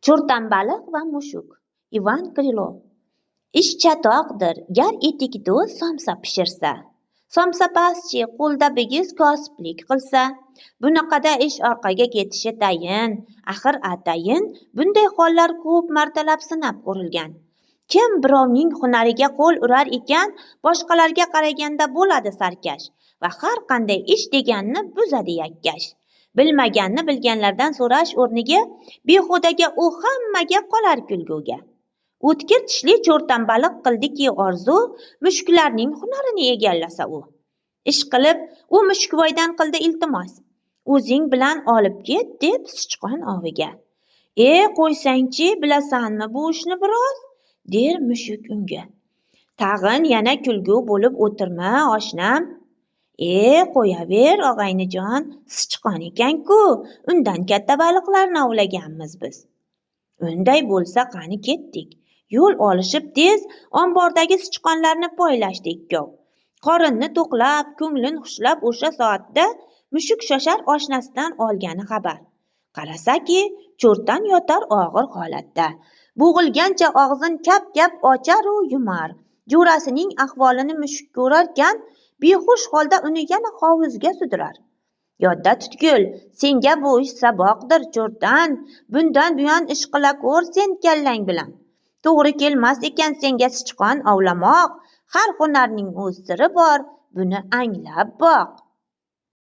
Cho'rtanbaliq va mushuk. Ivan Krilov. Ish chatoqdir, gar etikdo'z somsa pishirsa. Somsapazchi qo'lda bigiz kosiblik qilsa, bunaqada ish orqaga ketishi tayin, axir atayin bunday hollar ko'p martalab sinab ko'rilgan. Kim birovning hunariga qo'l urar ekan, boshqalarga qaraganda bo'ladi sarkash va har qanday ish deganni buzadi yakkash. Bilmaganni bilganlardan so'rash o'rniga behudaga u hammaga qolar kulguga. O'tkir tishli cho'rtanbaliq qildiki orzu, mushuklarning hunarini egallasa u. Ish qilib, u mushukvoydan qildi iltimos. O'zing bilan olib ket deb sichqon oviga. E, qo'ysangchi, bilasanmi bu ishni biroz? Der mushuk unga. Tag'in yana kulgu bo'lib o'tirma, oshnam. E, qo'yaver, og'aynijon, sichqon ekan-ku, undan katta baliqlarni ovlaganmiz biz. Unday bo'lsa qani ketdik. Yo'l olishib tez ombordagi sichqonlarni poylashdi ikkov. Qorinni to'qlab, ko'nglin xushlab o'sha soatda mushuk shoshar oshnasidan olgani xabar. Qarasaki, cho'rtan yotar og'ir holatda. Bo'g'ilgancha og'zin kap-kap ochar-u yumar. Jo'rasining ahvolini mushuk ko'rarkan, behush holda uni yana hovuzga sudirar. Yodda tutgul, senga bu ish saboqdir, cho'rtan. Bundan buyon ish qila ko'r sen kallang bilan. To'g'ri kelmas ekan senga sichqon ovlamoq. Har hunarning o'z siri bor, buni anglab boq.